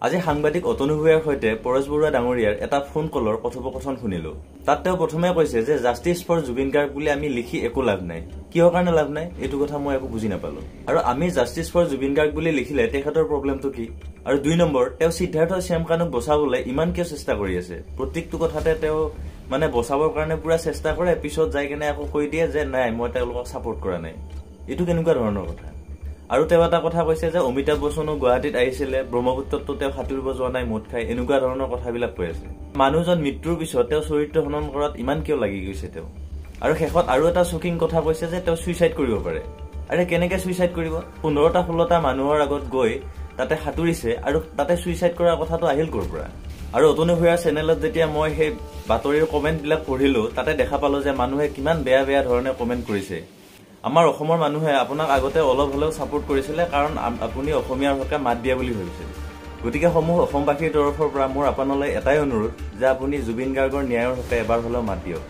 আজি সাংবাদিক অতনু ভূঞাৰ সৈতে পৰেশ বৰুৱা ডাঙৰীয়াৰ এটা ফোন কলৰ কথোপকথন শুনিলো। তাত তেওঁ প্ৰথমে কৈছে যে জাষ্টিছ ফৰ জুবিন গাৰ্গ বুলি আমি লিখি একো লাভ নাই। কিহৰ কাৰণে লাভ নাই এইটো কথা মই একো বুজি নাপালো। আৰু আমি জাষ্টিছ ফৰ জুবিন গাৰ্গ বুলি লিখিলে তেখেতৰ প্ৰব্লেমটো কি? আৰু 2 নম্বৰ, তেওঁ সিদ্ধাৰ্থ শ্যামকানুক বচাবলৈ ইমান কিয় চেষ্টা কৰি আছে? প্ৰত্যেকটো কথাতে তেওঁ মানে বচাবৰ কাৰণে পুৰা চেষ্টা কৰে, পিছত যাই কেনে আকৌ কৈ দিয়ে যে নাই, মই তেওঁলোকক ছাপোৰ্ট কৰা নাই। এইটো কেনেকুৱা ধৰণৰ কথা? আৰু তেওঁ এটা কথা কৈছে যে অমিতাভ বচ্চনো গুৱাহাটীত আহিছিলে, ব্ৰহ্মপুত্ৰতো তেওঁ সাঁতুৰিব যোৱা নাই মদ খাই, এনেকুৱা ধৰণৰ কথাবিলাক কৈ আছে। মানুহজন মৃত্যুৰ পিছত তেওঁ চৰিত্ৰ হনন কৰাত ইমান কিয় লাগি গৈছে তেওঁ? আৰু শেষত আৰু এটা শ্বকিং কথা কৈছে যে তেওঁ চুইচাইড কৰিব পাৰে। আৰে কেনেকে চুইচাইড কৰিব? 15টা 16টা মানুহৰ আগত গৈ তাতে সাঁতুৰিছে আৰু তাতে চুইচাইড কৰাৰ কথাটো আহিল ক'ৰ পৰা? আৰু অতনু ভূঞাৰ চেনেলত যেতিয়া মই সেই বাতৰিৰ কমেণ্টবিলাক পঢ়িলো, তাতে দেখা পালো যে মানুহে কিমান বেয়া বেয়া ধৰণে কমেণ্ট কৰিছে। আমাৰ অসমৰ মানুহে আপোনাক আগতে অলপ হ'লেও ছাপোৰ্ট কৰিছিলে, কাৰণ আপুনি অসমীয়াৰ হকে মাত দিয়া বুলি ভাবিছিল। গতিকে সমূহ অসমবাসীৰ তৰফৰ পৰা মোৰ আপোনালৈ এটাই অনুৰোধ যে আপুনি জুবিন গাৰ্গৰ ন্যায়ৰ হকে এবাৰ হ'লেও মাত দিয়ক।